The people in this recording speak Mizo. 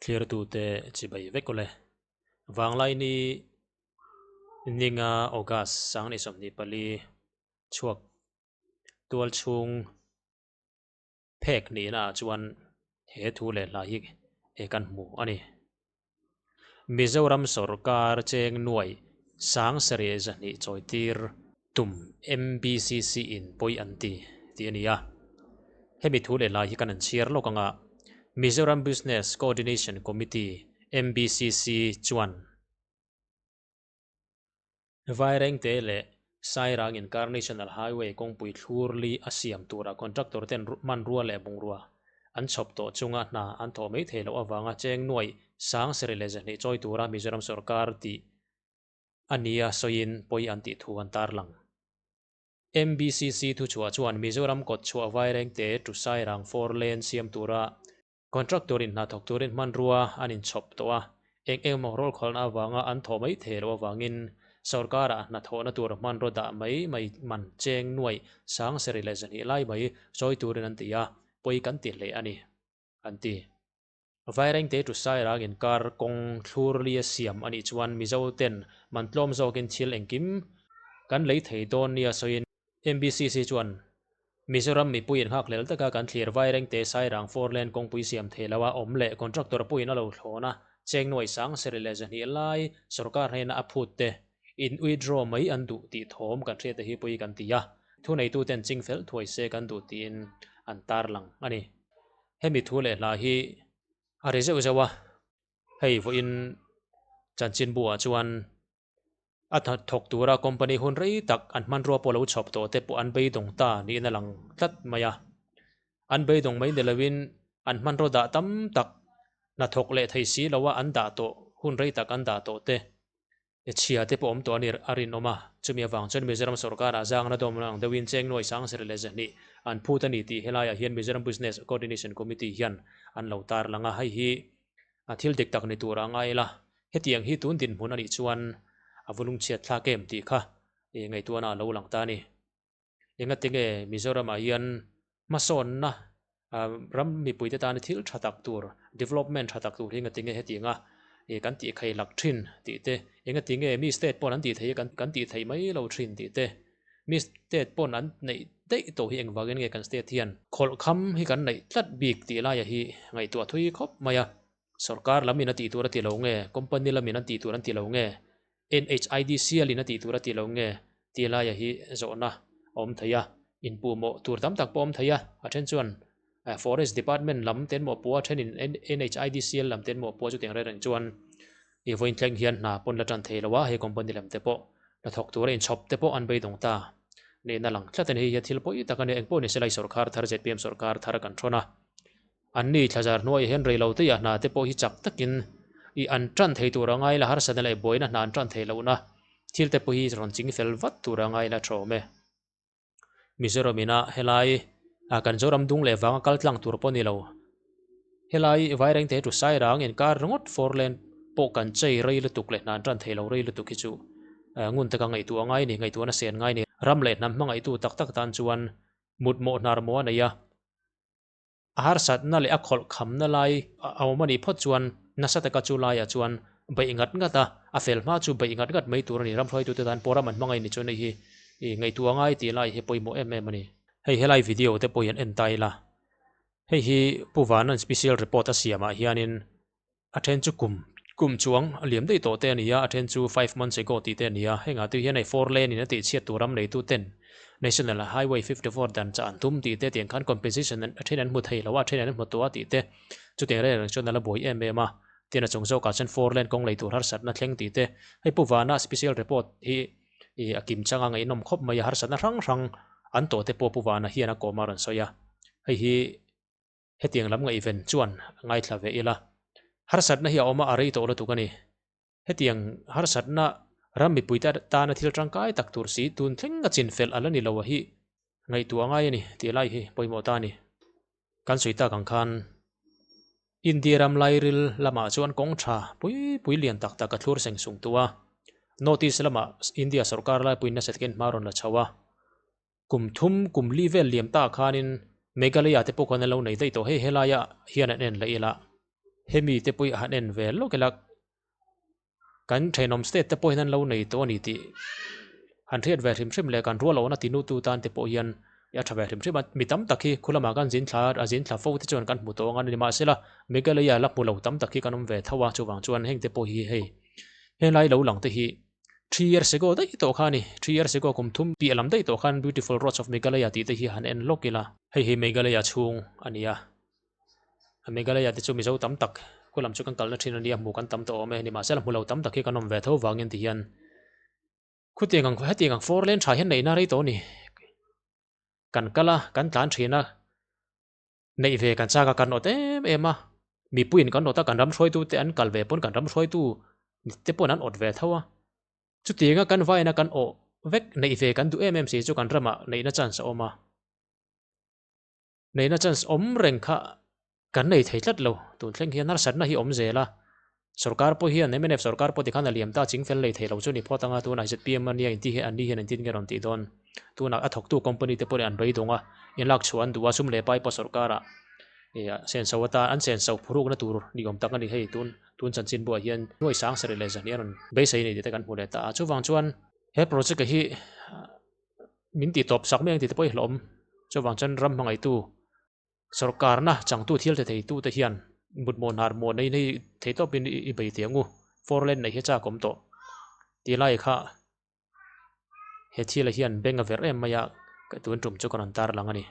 Thlirtute chibai vek awle. Vanglaini ninga August 2024 chhuak tualchhung phek nihna ah chuan he thu leh hla hi kan hmu a ni. Mizoram sawrkar cheng nuai sang sarih zahnih chawitir tum MBCC in pawi an ti tih a ni a. Hemi thu leh lai hi kan an chhiar lawk ang a, Mizoram Business Coordination Committee, MBCC, chuan Vairengte leh Sairang inkar National Highway kawngpui thlur li a siam tura contractor ten hmanrua leh bungrua an chhawp tawh chunga hna an thawh mai thei loh avanga cheng nuaih sang sarih leh zahnih chawi tura Mizoram sawrkar tih a nia sawiin pawi an tih thu an tarlang. MBCC thuchhuah chuan Mizoram kawtchhuah Vairengte to Sairang four lane siam tura Contractor in hna thawk turin hmanrua an inchhawp tawh a, eng eng emaw rawlkhawlna avanga an thawh mai thei loh avangin sawrkarah hna thawhna tur hmanraw dah mai mai man cheng nuaih sang sarih leh zahnih lai mai chawi turin an ti a, pawi kan ti hle a ni, an ti. Vairengte to Sairang inkar kawng thlur lia siam a nih chuan Mizo ten man tlawm zawkin thil engkim kan lei thei dawn nia sawiin MBCC chuan Mizoram mipuiin nghakhlel taka kan thlir Vairengte Sairang four lane kawngpui siam thei loa awm leh contractor puiin a lo thlawn a, cheng nuai sang sarih leh zahnih lai sorkar hnena a phut te in withdraw mai an duh tih thawm kan hriat te hi pui kan ti a, thuneituten ching fel thuai se kan duh tiin an tarlang a ni. Hemi thu leh hla hi a ri zeuh zeuh a, hei vawiin chanchinbu ah chuan A thawk tura company hun rei tak an hmanrua pawh lo chhawp tawh te pawh an beidawng ta niin a lang tlat mai a. An beidawng mai ni loin an hmanraw dah tam tak hnathawk leh thei si loa an dah tawh hun rei tak an dah tawh te chhia te pawh awm tawh a ni a rinawm a. Chumi avang chuan Mizoram sawrkarah zangna dawmna ang deuhin cheng nuai sang sarih leh zahnih an phut a ni tih helaiah hian Mizoram Business Coordination Committee hian an lo tarlang a. Hei hi A thil dik tak ni tur a ngai ila, hetiang hi tun dinhmun a nih chuan a vulung chhiat thlak em tih kha ngaihtuahna a lo lang ta a ni. Engatinge Mizoramah hian hmasawnna ram mipuite tana thil tha tak tur, development tha tak tur hi engatinge hetianga kan tih khaih lak thin tih te, engatinge mi state pawn an tih theih hi kan tih theih mai lo thin tih te, Mi state pawn an neih daih tawh hi engvangin nge kan state hian khawlhkham hi kan neih tlat bik tih laia hi ngaihtuah thui khawp mai a. Sorkar lamin a tih tur a ti lo nge, company lamin an tih tur an ti lo nge, NHIDCL in a tih tur a ti lo nge tih laia hi zawhna a awm thei a. Inpuhmawh tur tam tak pawh a awm thei a, a then chuan Forest Department lam ten mawhpuh a, thenin NHIDCL lam ten mawhpuh a chutiang reng reng chuan I vawiin thleng hian hna pawn la tan thei lo a, hei company lam te pawh hnathawk tura inchhawp te pawh an beidawng ta niin a lang tlat a ni. Hei hi thil pawi tak a ni, engpawh ni se lai sawrkar thar zpm sawrkar thar kan thawn a, an ni thlazar hnuaiah hian rei lo teiah hna te pawh hi chak takin i an tan thei tur a ngai la, harsatna leh buaina hna an tan thei lohna thil te pawh hi rawn ching fel vat tur a ngai la thawm e. Mizoram ina helai ah kan Zoram dung leh vanga kal tlang tur pawh ni lo. Helai Vairengte hi Tusairang inkar ringawt four lane pawh kan chei rei lutuk leh hna an tan thei lo rei lutuk hi chu ngun taka ngaihtuah ngai a ni, ngaihtuahna sen ngai a ni. Ram leh hnam hmangaihtu tak tak tan chuan mutmawh hnar maw a nei a. A harsatna leh a khawlh khamna lai a awm a nih phawt chuan nasa taka chu laiah chuan beih ngat ngat a, a fel hma chu beih ngat ngat mai tur a ni. Ram hruaitute tan pawh ram an hmangaih ni chuan hei hi ngaihtuah ngai tih lai hi pawimawh em em a ni. Hei helai video te pawh hian en ta ila, hei hi Pu Vanan special report a siamah hianin A then chu kum kum chuang a liam daih tawh te a ni a, a then chu five months ago tih te a ni a. Hengah te hian hei four lane in a tih chhiat tur ram neitu ten National Highway 54 dan chah an tum tih te tiang khan compensation a then an hmu thei lo a, a then an hmu tawh a tih te chutiang reng reng chuan a la buai em em a. Tin a chung zawkah chuan four lane kawng lei tur harsatna thleng tih te hei Pu Vana special report hi ih a kim changa ngaihnawm khawp mai a, harsatna hrang hrang an tawh te pawh Pu Vana hian a kawm a rawn sawi a. Hei hi. Hetiang lam ngaihven chuan ngaithla ve ila, harsatna hi a awm a, a rei tawh lutuk a ni. Hetiang harsatna ram mipuite tana thil tangkai tak tur si tun thleng a chinfel a la ni lo a hi ngaihtuah ngai a ni tih lai hi pawimawh ta a ni. Kan sawi tak ang khan India ram lairil lamah chuan kawng tha pui pui lian tak tak a thlur seng sung tu a, North East lamah India sawrkar laipui nasa takin hma rawn la chho a. Kum thum kum li vel liam ta khanin Meghalaya te pawh khan an lo nei daih tawh. Hei helaia hian an en leh ila. Hemi te pawh hi han en ve lawk ila kan thenawm state te pawh hian an lo nei tawh a ni tih han hriat ve hrim hrim leh kan rual awhna ti nutu tan te pawh hian a tha ve hrim hrim a. Mi tam tak hi khu lamah kan zin thla a zin thla fo te chuan kan hmu tawh ang a ni mahsela Meghalaya la hmu lo tam tak hi kan awm ve tho a chuvang chuan heng te pawh hi hei helai lo lang te hi Three years ago daih tawh kha a ni. Three years ago kum thum piah lam daih tawh khan Beautiful Roads of Meghalaya tih te hi han en lawk ila. Hei hi Meghalaya chhung a ni a. Meghalaya te chu Mizo tam tak khu lam chu kan kalna thin a nia, hmu kan tam tawh awm e. Nimahsela hmu lo tam tak hi kan awm ve tho vangin ti hian khutiang ang hetiang ang four lane tha hian neihna rei tawh a ni. Kan kal a, kan tlan thin a. Neih ve kan chak a, kan awt em em a, mipuiin kan awt a, kan ram hruaitu te an kal ve pawn kan ram hruaitu te pawn an awt ve tho a. Chutianga kan vaina kan awh vek neih ve kan duh em em si chu kan ramah neihna chance a awm a. Neihna chance awm reng kha kan nei thei tlat lo. Tun thleng hian harsatna hi awm zel a. Sorkar pawh hian mnf sorkar pawh tikhan a liam ta ching fel lei thei lo chu ni phawt anga tunah zpm ania inti hian an ni hian engtin nge rawn tih dawn tunah a thawktu company te pawhin an beidawng a inlak chhuah an duh a sum leh pai pawh sorkarah ih senso atan an senso phurukna tur ni awm tak a ni hei tun tun chanchin buah hian nuai sang sarih leh zahnih a rawn beisei a ni tih te kan hmu leh ta a chuvang chuan he project hi min tih tawp sak mai ang tih te pawh hi hlawm chuvang chuan ram hmangaihtu Sorkarna changtu thil ti theitute hian mutmawh hnar muah nei nei thei tawpin i bei teh ang u, four lane neih hi chak awm tawh tih lai kha he thil ah hian beng a verh em mai a, tun tum chu ka rawn tar lang a ni.